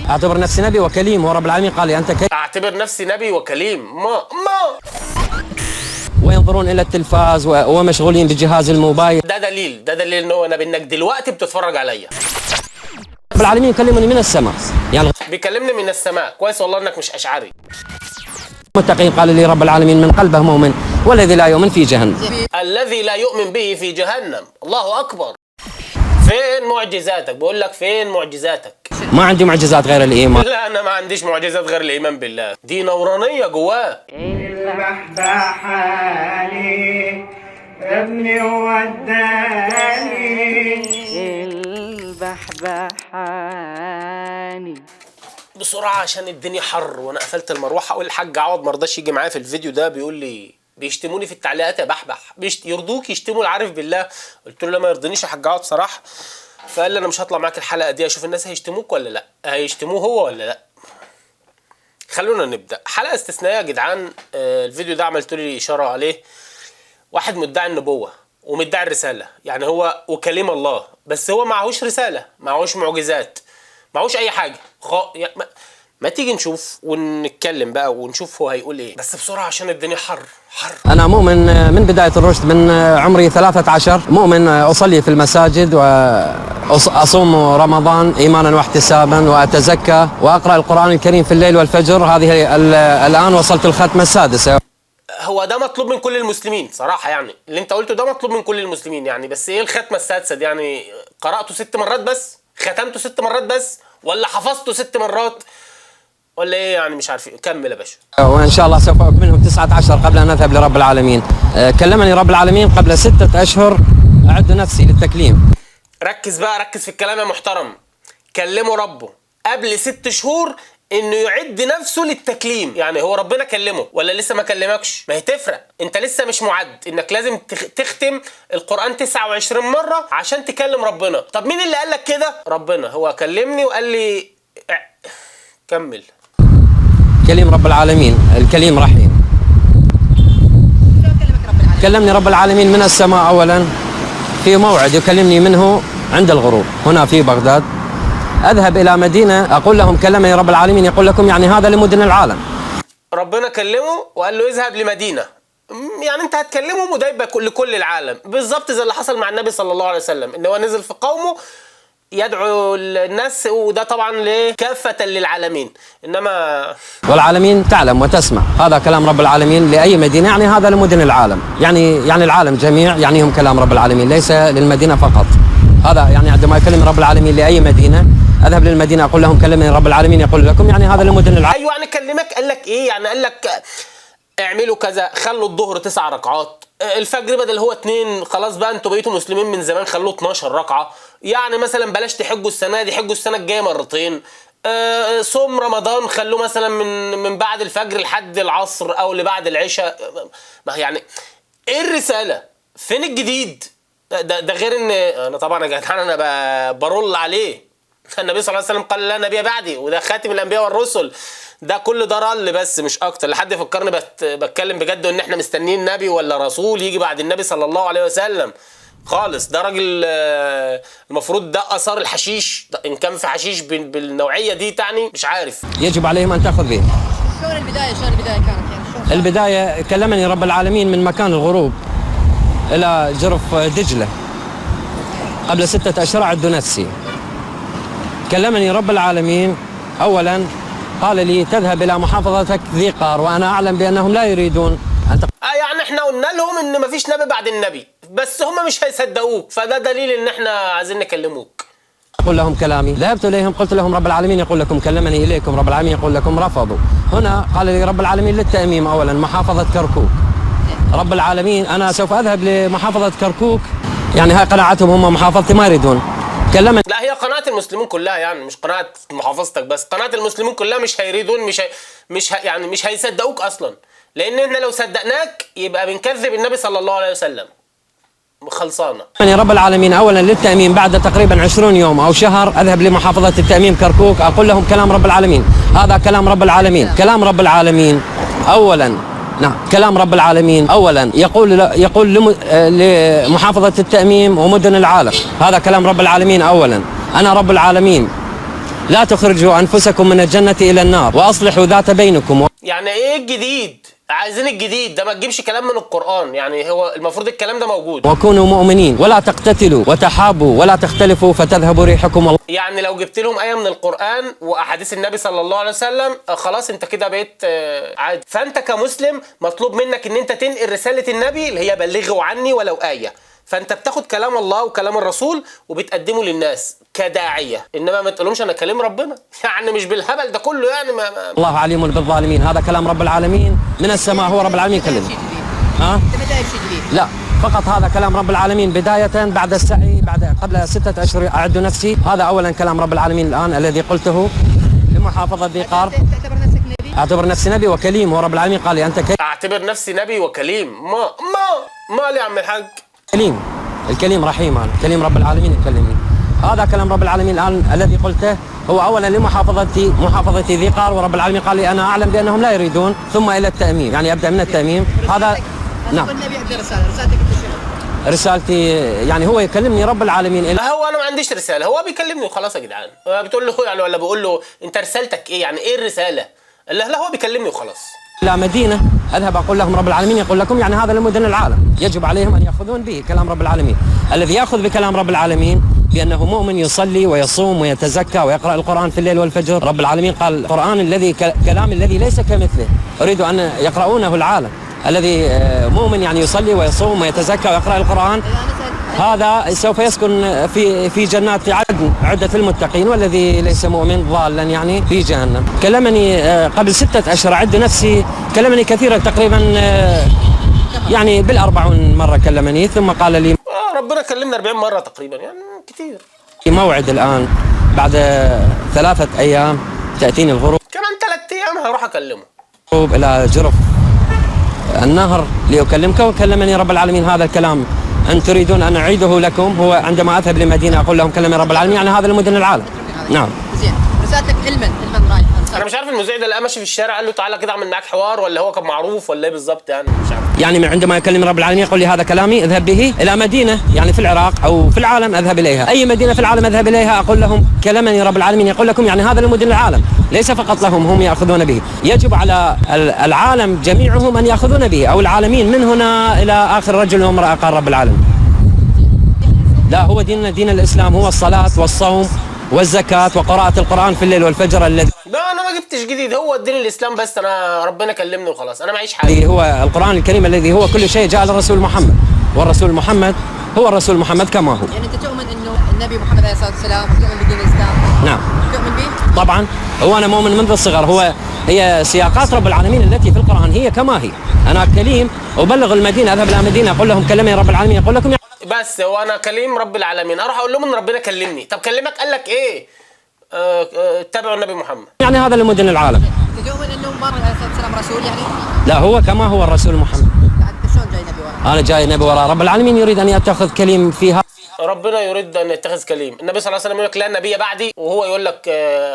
اعتبر نفسي نبي وكليم، ورب العالمين قال لي انت كليم. اعتبر نفسي نبي وكليم. ما وينظرون الى التلفاز ومشغولين بجهاز الموبايل. ده دليل، ده دليل ان هو نبي، انك دلوقتي بتتفرج عليا. رب العالمين يكلمني من السماء، يعني بيكلمني من السماء. كويس والله انك مش اشعري. المتقين قال لي رب العالمين من قلبه مؤمن والذي لا يؤمن في جهنم. الذي لا يؤمن به في جهنم. الله اكبر. فين معجزاتك؟ بقول لك فين معجزاتك؟ ما عندي معجزات غير الايمان. لا انا ما عنديش معجزات غير الايمان بالله. دي نورانيه جواه. البحبحاني ابني وداني البحبحاني. بسرعة عشان الدنيا حر وانا قفلت المروحة. اقول الحاج عوض ما رضاش يجي معايا في الفيديو ده، بيقول لي بيشتموني في التعليقات يا بحبح، يرضوك يشتموا العارف بالله. قلت له لا ما يرضينيش يا حاج عوض صراحة. فقال لي انا مش هطلع معاك الحلقة دي، اشوف الناس هيشتموك ولا لا، هيشتموه هو ولا لا. خلونا نبدا حلقة استثنائية يا جدعان. الفيديو ده عملت لي اشارة عليه. واحد مدعي النبوة ومدعي الرسالة، يعني هو وكليم الله، بس هو معهوش رسالة، معهوش معجزات، معهوش اي حاجة. ما تيجي نشوف ونتكلم بقى ونشوف هو هيقول ايه، بس بسرعة عشان الدنيا حر حر. انا مؤمن من بداية الرشد، من عمري 13 مؤمن، اصلي في المساجد واصوم رمضان ايمانا واحتسابا، واتزكى واقرا القران الكريم في الليل والفجر. هذه الان وصلت الختمة السادسة. هو ده مطلوب من كل المسلمين صراحة، يعني اللي انت قلته ده مطلوب من كل المسلمين يعني. بس ايه الختمة السادسة دي؟ يعني قرأته 6 مرات بس؟ ختمته 6 مرات بس؟ ولا حفظته 6 مرات؟ ولا ايه يعني؟ مش عارفين. كمل يا باشا. وان شاء الله سوف اكملهم 19 قبل ان اذهب لرب العالمين. كلمني رب العالمين قبل 6 اشهر، اعد نفسي للتكليم. ركز بقى، ركز في الكلام يا محترم. كلمة ربه قبل 6 شهور انه يعد نفسه للتكليم. يعني هو ربنا كلمة ولا لسه ما كلمكش؟ ما هي تفرق، انت لسه مش معد، انك لازم تختم القرآن 29 مرة عشان تكلم ربنا. طب مين اللي قال لك كده؟ ربنا هو كلمني وقال لي كمل. كليم رب العالمين، الكليم رحيم. كلمني رب العالمين من السماء اولا في موعد يكلمني منه عند الغروب هنا في بغداد. اذهب الى مدينة اقول لهم كلمني رب العالمين، يقول لكم يعني هذا لمدن العالم. ربنا كلمة وقال له اذهب لمدينة، يعني انت هتكلمهم وده يبقى لكل العالم. بالظبط زي اللي حصل مع النبي صلى الله عليه وسلم، ان هو نزل في قومه يدعو الناس، وده طبعا لكافة للعالمين. انما والعالمين تعلم وتسمع، هذا كلام رب العالمين لاي مدينة، يعني هذا لمدن العالم، يعني العالم جميع يعنيهم كلام رب العالمين، ليس للمدينة فقط. هذا يعني عندما يكلم رب العالمين لاي مدينة، اذهب للمدينة اقول لهم كلمني رب العالمين، يقول لكم يعني هذا لمدن العالم. ايوه يعني كلمك قال لك ايه؟ يعني قال لك اعملوا كذا، خلوا الظهر 9 ركعات، الفجر بدل هو 2، خلاص بقى انتوا بقيتوا مسلمين من زمان خلوه 12 ركعة، يعني مثلا بلاش تحجوا السنة دي، حجوا السنة الجاية مرتين، صوم رمضان خلوه مثلا من بعد الفجر لحد العصر او لبعد العشاء. ما يعني ايه الرسالة؟ فين الجديد؟ ده غير ان انا طبعا يا جدعان انا برول عليه. النبي صلى الله عليه وسلم قال لا نبي بعدي، وده خاتم الانبياء والرسل. ده كل ده رل بس مش اكتر. لحد يفكرني بتكلم بجد ان احنا مستنيين نبي ولا رسول يجي بعد النبي صلى الله عليه وسلم خالص. ده راجل المفروض ده اثار الحشيش، ده ان كان في حشيش بالنوعيه دي تعني مش عارف. يجب عليهم ان تاخذ به. شلون البداية؟ شلون البداية كانت؟ يعني شلون البداية كلمني رب العالمين من مكان الغروب الى جرف دجله قبل 6 اشهر، اعد نفسي. كلمني رب العالمين اولا قال لي تذهب الى محافظتك ذي قار، وانا اعلم بانهم لا يريدون ان يعني احنا قلنا لهم ان مفيش نبي بعد النبي، بس هم مش هيصدقوك، فده دليل ان احنا عايزين نكلموك. أقول لهم كلامي. ذهبت إليهم قلت لهم رب العالمين يقول لكم كلمني إليكم، رب العالمين يقول لكم، رفضوا. هنا قال لي رب العالمين للتأميم أولا محافظة كركوك. رب العالمين أنا سوف أذهب لمحافظة كركوك، يعني هاي قناعتهم هم محافظتي ما يريدون. كلمني لا هي قناة المسلمين كلها، يعني مش قناة محافظتك بس، قناة المسلمين كلها مش هيريدون، مش هي مش هي يعني مش هيصدقوك أصلا، لأن احنا لو صدقناك يبقى بنكذب النبي صلى الله عليه وسلم. خلصانة. رب العالمين أولا للتأميم بعد تقريبا 20 يوم أو شهر أذهب لمحافظة التأميم كركوك، أقول لهم كلام رب العالمين، هذا كلام رب العالمين، كلام رب العالمين أولا. نعم كلام رب العالمين أولا يقول لمحافظة التأميم ومدن العالم، هذا كلام رب العالمين أولا. أنا رب العالمين، لا تخرجوا أنفسكم من الجنة إلى النار وأصلحوا ذات بينكم. يعني ايه الجديد؟ عايزين الجديد ده، ما تجيبش كلام من القرآن، يعني هو المفروض الكلام ده موجود. وكونوا مؤمنين ولا تقتتلوا وتحابوا ولا تختلفوا فتذهب ريحكم. يعني لو جبت لهم آية من القرآن وأحاديث النبي صلى الله عليه وسلم خلاص انت كده بقيت عادي. فانت كمسلم مطلوب منك ان انت تنقل رسالة النبي اللي هي بلغوا عني ولو آية. فانت بتاخد كلام الله وكلام الرسول وبتقدمه للناس كداعية، انما ما تقولهمش انا كلام ربنا، يعني مش بالهبل ده كله يعني. ما الله عليم بالظالمين، هذا كلام رب العالمين من السماء، هو رب العالمين كلمه. ها؟ انت ما جايب شيء جديد. لا، فقط هذا كلام رب العالمين بداية بعد السعي، بعد قبل 6 أشهر أعد نفسي. هذا أولا كلام رب العالمين الآن الذي قلته لمحافظة ذي قار. تعتبر نفسك نبي؟ أعتبر نفسي نبي وكليم، ورب العالمين قال لي أنت كليم. أعتبر نفسي نبي وكليم. ما ما ما لي يا عم الحاج. كليم، الكليم رحيم، أنا كليم رب العالمين يكلمني. هذا كلام رب العالمين الآن الذي قلته هو أولا لمحافظتي، محافظتي ذي قار، ورب العالمين قال لي أنا أعلم بأنهم لا يريدون، ثم إلى التأميم، يعني أبدأ من التأميم. هذا نعم. النبي عنده رسالة، رسالتك أنت شنو؟ رسالتي يعني هو يكلمني رب العالمين. هو أنا ما عنديش رسالة، هو بيكلمني وخلاص يا جدعان. بتقول له يعني ولا بقول له أنت رسالتك إيه؟ يعني إيه الرسالة؟ لا هو بيكلمني وخلاص. إلى مدينة أذهب أقول لهم رب العالمين يقول لكم، يعني هذا لمدن العالم يجب عليهم أن يأخذون به كلام رب العالمين. الذي يأخذ بكلام رب العالمين بأنه مؤمن يصلي ويصوم ويتزكى ويقرأ القرآن في الليل والفجر. رب العالمين قال القرآن الذي كلام الذي ليس كمثله، أريد أن يقرؤونه العالم. الذي مؤمن يعني يصلي ويصوم ويتزكى ويقرأ القرآن، هذا سوف يسكن في جنات عدن عدة المتقين، والذي ليس مؤمن ضالا يعني في جهنم. كلمني قبل 6 أشهر أعد نفسي، كلمني كثيرا تقريبا يعني بال40 مرة كلمني، ثم قال لي ربنا كلمنا 40 مرة تقريبا، يعني كثير. موعد الآن بعد 3 أيام تأتيني الغروب، كمان 3 أيام هروح أكلمه إلى جرف النهر لأكلمك. وكلمني رب العالمين هذا الكلام أن تريدون أن أعيده لكم، هو عندما أذهب لمدينة أقول لهم كلمني رب العالمين، يعني هذا لمدن العالم. نعم. زين، رسالتك علما رايح. أنا مش عارف المذيع ده اللي ماشي في الشارع قال له تعالى كده أعمل معاك حوار، ولا هو كان معروف ولا إيه بالظبط، يعني مش عارف. يعني من عندما يكلم رب العالمين يقول لي هذا كلامي اذهب به إلى مدينة، يعني في العراق أو في العالم أذهب إليها، أي مدينة في العالم أذهب إليها أقول لهم كلمني رب العالمين يقول لكم، يعني هذا لمدن العالم، ليس فقط لهم هم يأخذون به، يجب على العالم جميعهم أن يأخذون به، أو العالمين من هنا إلى آخر رجل وامرأة قال رب العالمين. لا، هو ديننا دين الإسلام، هو الصلاة والصوم والزكاة وقراءة القرآن في الليل والفجر. الذي لا أنا ما جبتش جديد، هو الدين الإسلام بس، أنا ربنا كلمني وخلاص، أنا معيش حاجة. هو القرآن الكريم الذي هو كل شيء جاء للرسول محمد، والرسول محمد هو الرسول محمد كما هو. يعني أنت تؤمن إنه النبي محمد عليه الصلاة والسلام، وتؤمن بدين الإسلام؟ نعم. تؤمن به؟ طبعا، هو أنا مؤمن منذ الصغر. هو هي سياقات رب العالمين التي في القرآن هي كما هي. أنا كليم أبلغ المدينة، أذهب إلى مدينة أقول لهم كلمني رب العالمين يقول لكم، بس هو انا كليم رب العالمين، اروح اقول لهم ان ربنا كلمني. طب كلمك قال لك ايه؟ اتبعوا النبي محمد. يعني هذا لمدن العالم. انت تؤمن انه محمد عليه الصلاه والسلام رسول يعني؟ لا، هو كما هو الرسول محمد. انت شلون جاي نبي وراه؟ انا جاي نبي وراه. رب العالمين يريد ان يتخذ كليم فيها. ربنا يريد ان يتخذ كليم، النبي صلى الله عليه وسلم يقول لك لا نبي بعدي، وهو يقول لك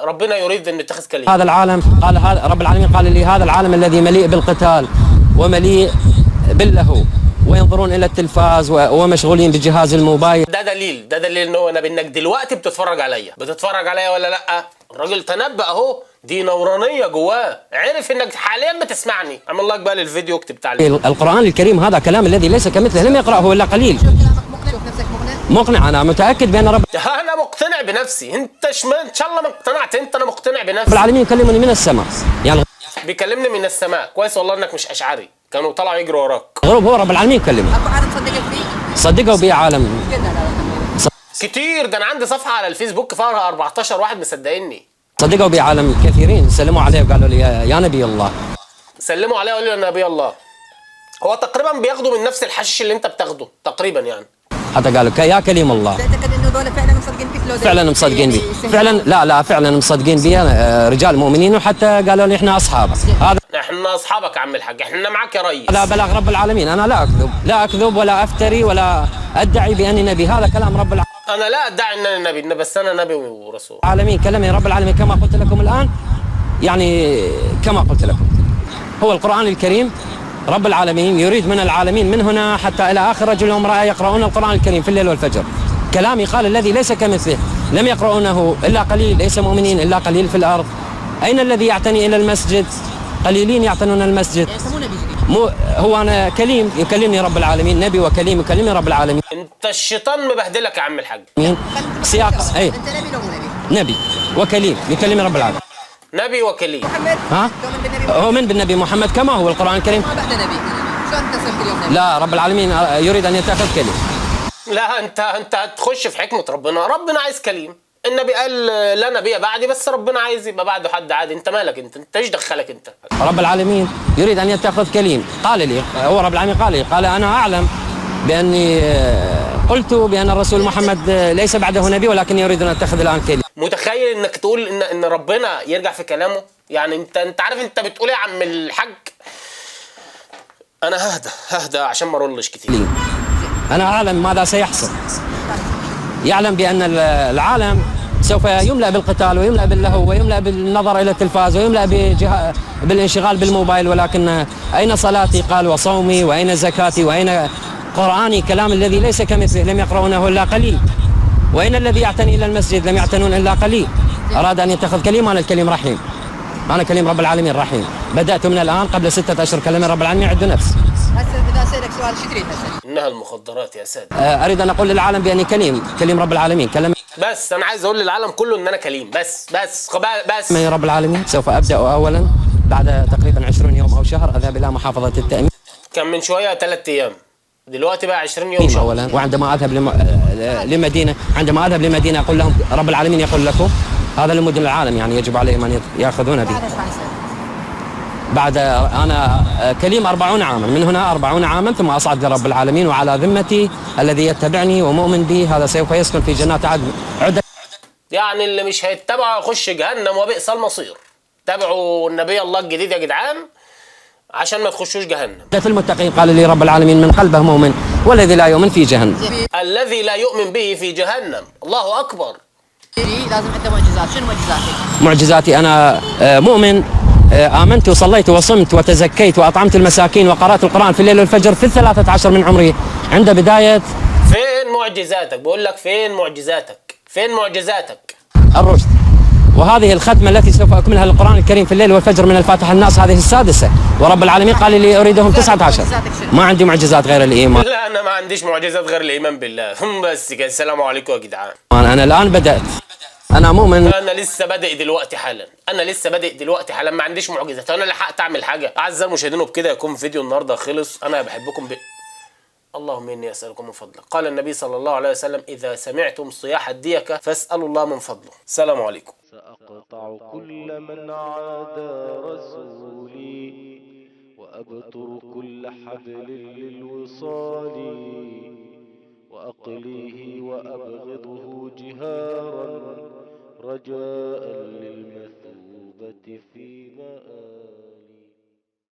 ربنا يريد ان يتخذ كليم. هذا العالم قال، هذا رب العالمين قال لي هذا العالم الذي مليء بالقتال ومليء باللهو وينظرون الى التلفاز ومشغولين بجهاز الموبايل. ده دليل، ده دليل ان هو نبي، انك دلوقتي بتتفرج عليا، بتتفرج عليا ولا لا؟ الراجل تنبأ اهو، دي نورانيه جواه، عرف انك حاليا بتسمعني. اعمل like بقى للفيديو واكتب تعليق. القرآن الكريم هذا كلام الذي ليس كمثله، لم يقرأه الا قليل. شوف كلامك مقنع، شوف نفسك مقنع؟ مقنع، انا متأكد بان رب انا مقتنع بنفسي، انت ان شاء الله ما اقتنعت انت، انا مقتنع بنفسي. العالمين يكلمني من السماء، يعني بيكلمني من السماء. كويس والله انك مش اشعري، كانوا طلعوا يجروا وراك. غروب هو رب العالمين يكلمني. اكو عالم صدقك فيه؟ صدقوا بي عالم كتير، ده انا عندي صفحه على الفيسبوك فيها 14 واحد مصدقيني. صدقوا بي عالم كثيرين، سلموا عليه وقالوا لي يا نبي الله. سلموا عليه وقالوا لي يا نبي الله. هو تقريبا بياخدوا من نفس الحشيش اللي انت بتاخده تقريبا يعني. حتى قالوا يا كليم الله. تعتقد انه ذولا فعلا مصدقين فيك؟ لو فعلا مصدقين بي، فعلا. لا لا فعلا مصدقين بي، رجال مؤمنين، وحتى قالوا لي احنا اصحابك. هذا احنا اصحابك يا عم الحاج، احنا معاك يا ريس. هذا بلاغ رب العالمين، انا لا اكذب، لا اكذب ولا افتري ولا ادعي باني نبي، هذا كلام رب العالمين. انا لا ادعي ان انا نبي، بس انا نبي ورسول. العالمين كلامي رب العالمين كما قلت لكم الان، يعني كما قلت لكم هو القرآن الكريم. رب العالمين يريد من العالمين من هنا حتى إلى آخر رجل وامرأة يقرؤون القرآن الكريم في الليل والفجر. كلامي قال الذي ليس كمثله، لم يقرؤونه إلا قليل، ليس مؤمنين إلا قليل في الأرض. أين الذي يعتني إلى المسجد؟ قليلين يعتنون المسجد. مو هو أنا كليم يكلمني رب العالمين، نبي وكليم يكلمني رب العالمين. انت الشيطان مبهدلك يا عم الحاج. سياق اي انت نبي لو مو نبي؟ نبي وكليم يكلمني رب العالمين. نبي وكليم. محمد ها؟ هو من بالنبي محمد كما هو القرآن الكريم. ما بعد نبي، شلون انت صرت اليوم نبي؟ لا، رب العالمين يريد أن يتخذ كليم. لا، انت هتخش في حكمة ربنا. ربنا عايز كليم. النبي قال لا نبي بعدي، بس ربنا عايز يبقى بعده حد عادي. انت مالك انت؟ انت ايش دخلك انت؟ رب العالمين يريد ان يتخذ كليم. قال لي هو رب العالمين، قال لي، قال انا اعلم باني قلت بان الرسول محمد ليس بعده نبي، ولكن يريد ان اتخذ الان كليم. متخيل انك تقول ان ربنا يرجع في كلامه؟ يعني انت عارف انت بتقول ايه يا عم الحاج؟ انا ههدى عشان ما ارولش كتير. انا اعلم ماذا سيحصل. يعلم بان العالم سوف يملأ بالقتال ويملأ باللهو ويملأ بالنظر إلى التلفاز ويملأ بالانشغال بالموبايل، ولكن أين صلاتي؟ قال وصومي، وأين زكاتي، وأين قرآني؟ كلام الذي ليس كمثله لم يقرؤونه إلا قليل. وأين الذي يعتني إلى المسجد؟ لم يعتنون إلا قليل. أراد أن يتخذ كليم، أنا الكليم رحيم، أنا كليم رب العالمين رحيم. بدأت من الآن قبل 6 أشهر كلام رب العالمين عد نفس. هسه إذا أسألك سؤال شو تريد هسه؟ إنها المخدرات يا سادة. أريد أن أقول للعالم بأني كليم، كليم رب العالمين، كلام بس أنا عايز أقول للعالم كله إن أنا كليم، بس بس بس. من رب العالمين. سوف أبدأ أولا بعد تقريبا 20 يوم أو شهر أذهب إلى محافظة التأمين. كان من شوية 3 أيام، دلوقتي بقى 20 يوم شهر. أولا، وعندما أذهب لمدينة، عندما أذهب لمدينة أقول لهم رب العالمين يقول لكم هذا لمدن العالم، يعني يجب عليهم أن يأخذون به. بعد أنا كليم 40 عاما، من هنا 40 عاما ثم أصعد لرب العالمين، وعلى ذمتي الذي يتبعني ومؤمن بي هذا سوف يسكن في جنات عدن. يعني اللي مش هيتبعه يخش جهنم وبئس المصير. تابعوا النبي الله الجديد يا جدعان عشان ما تخشوش جهنم. في المتقين قال لي رب العالمين من قلبه مؤمن والذي لا يؤمن في جهنم. الذي لا يؤمن به في جهنم. الله أكبر. لازم أنت معجزات، شنو معجزاتك؟ معجزاتي أنا مؤمن، آمنت وصليت وصمت وتزكيت وأطعمت المساكين وقرأت القرآن في الليل والفجر في 13 من عمري عند بداية. فين معجزاتك؟ بقول لك فين معجزاتك؟ فين معجزاتك؟ الرشد. وهذه الختمة التي سوف أكملها للقرآن الكريم في الليل والفجر من الفاتحة الناس هذه 6، ورب العالمين قال لي أريدهم 19. ما عندي معجزات غير الإيمان. لا أنا ما عنديش معجزات غير الإيمان بالله. بس كده. السلام عليكم يا جدعان. أنا الآن بدأت، أنا مؤمن. أنا لسه بادئ دلوقتي حالا، أنا لسه بادئ دلوقتي حالا، ما عنديش معجزات، أنا لحقت أعمل حاجة. أعزائي المشاهدين وبكده يكون فيديو النهارده خلص. أنا بحبكم اللهم إني أسألكم من فضلك. قال النبي صلى الله عليه وسلم إذا سمعتم صياح الديكة فاسألوا الله من فضله. السلام عليكم. سأقطع كل من عادى رسولي وأبتر كل حبل للوصال وأقليه وأبغضه جهارا رجاء للمثوبة في مآل.